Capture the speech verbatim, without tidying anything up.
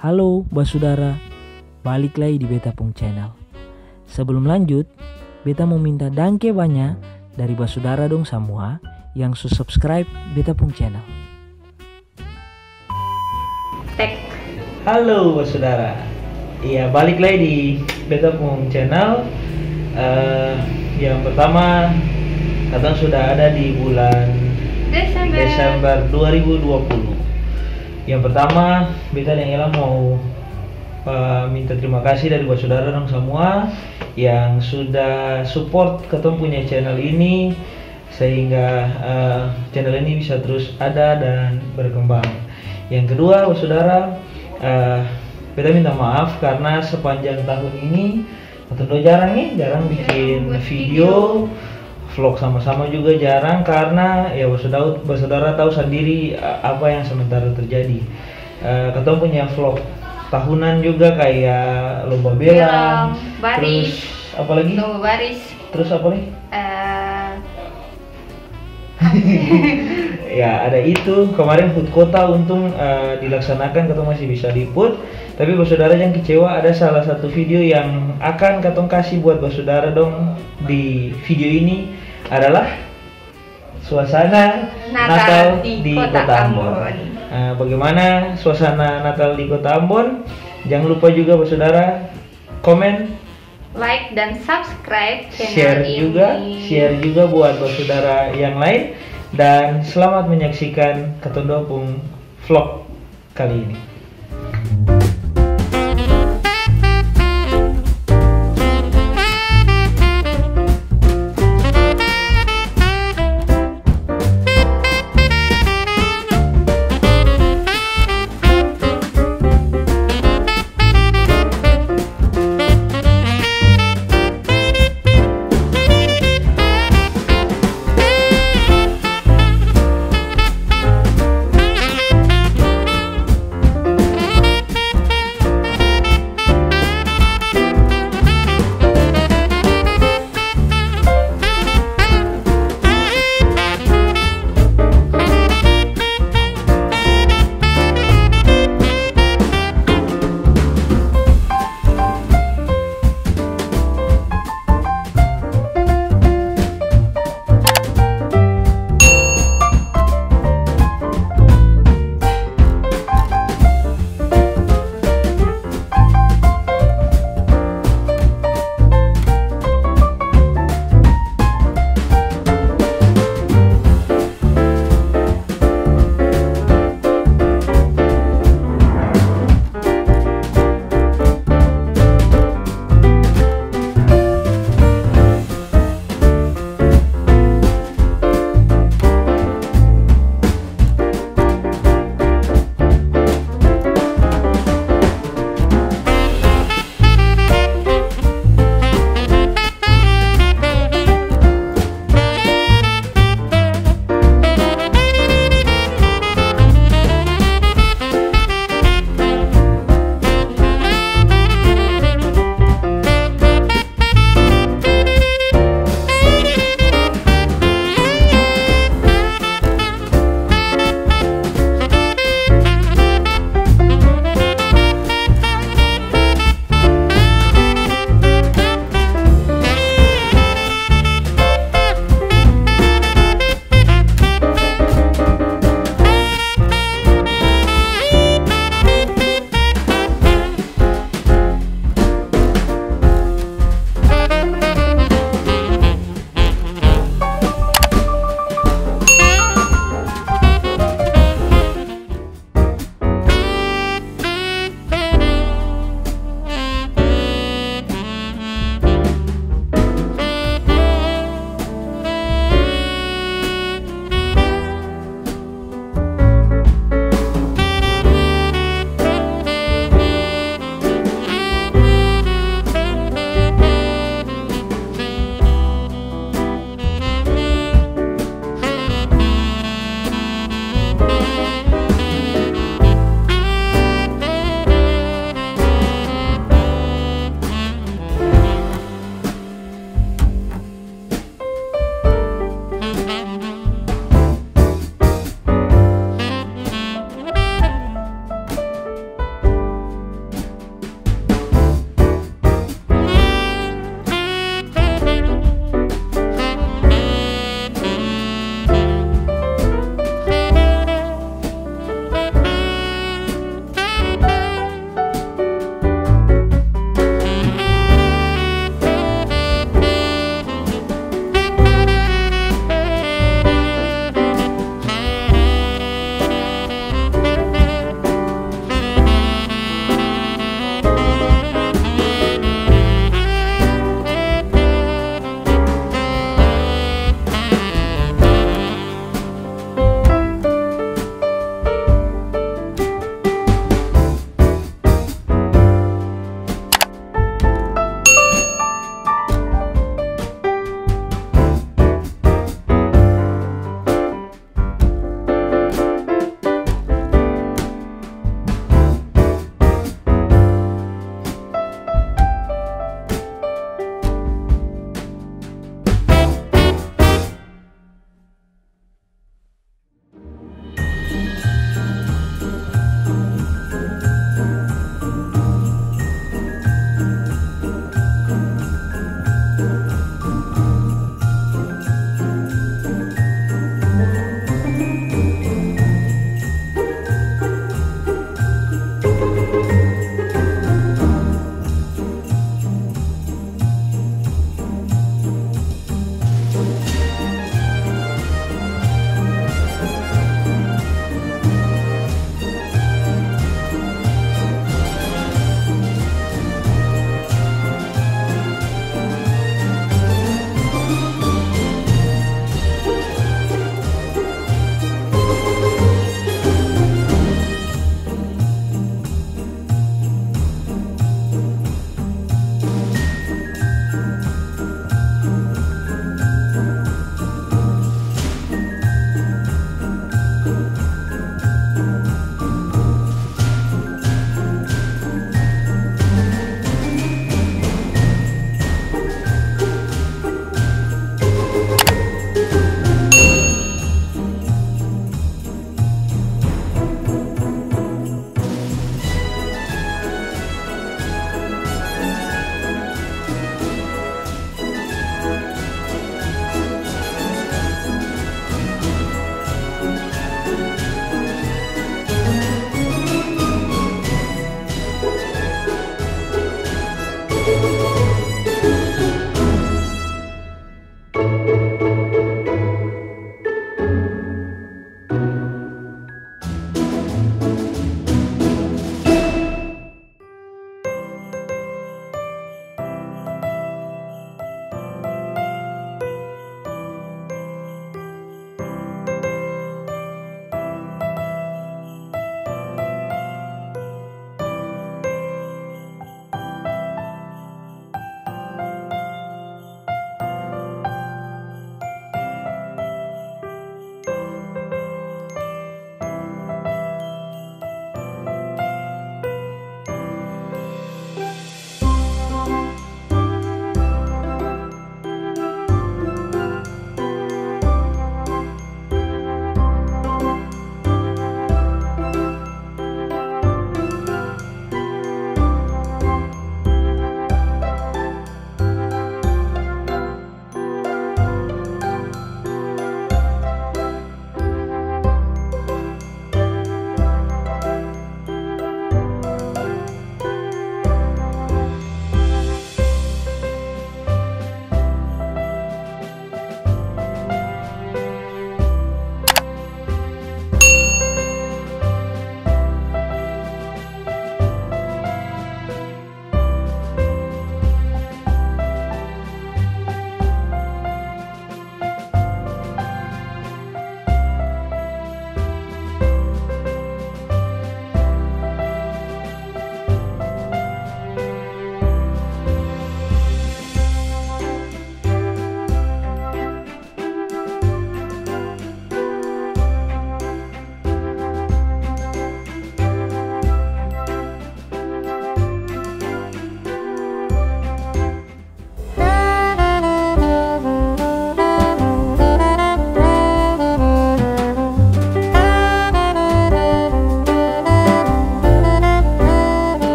Halo basudara, balik lai di beta pung channel. Sebelum lanjut, beta mo minta dangke banya dari basudara dong samua yang su subscribe beta pung channel. Tek. Halo basudara. Iya, balik lai di beta pung channel. Eh, yang pertama, katong sudah ada di bulan Desember. Desember dua ribu dua puluh. Yang pertama, beta deng Ella mau, eh, minta terima kasih dari basudara dong samua yang sudah support katong punya channel ini, sehingga, eh, channel ini bisa terus ada dan berkembang. Yang kedua, basudara, eh, beta minta maaf karena sepanjang tahun ini katong dua jarang ni, jarang bikin video, vlog sama-sama juga jarang karena ya basudau-, basudara tahu sendiri, eh, apa yang sementara terjadi. Eh, katong punya vlog tahunan juga kayak lomba belang, belang, baris. Terus apa lagi? Lomba baris. Terus apa lagi? Eh, Ya, ada itu. Kemarin HUT Kota untung, eh, dilaksanakan, katong masih bisa liput. Tapi basudara jang kecewa, ada salah satu video yang akan katong kasih buat basudara dong di video ini adalah suasana Natal Natal di di Kota Kota Ambon. Ambon. Eh, bagaimana suasana Natal di Kota Ambon? Jangan lupa juga basudara komen, like dan subscribe channel ini. Share juga, share juga buat basudara yang lain. Dan selamat menyaksikan katong dua pung vlog kali ini.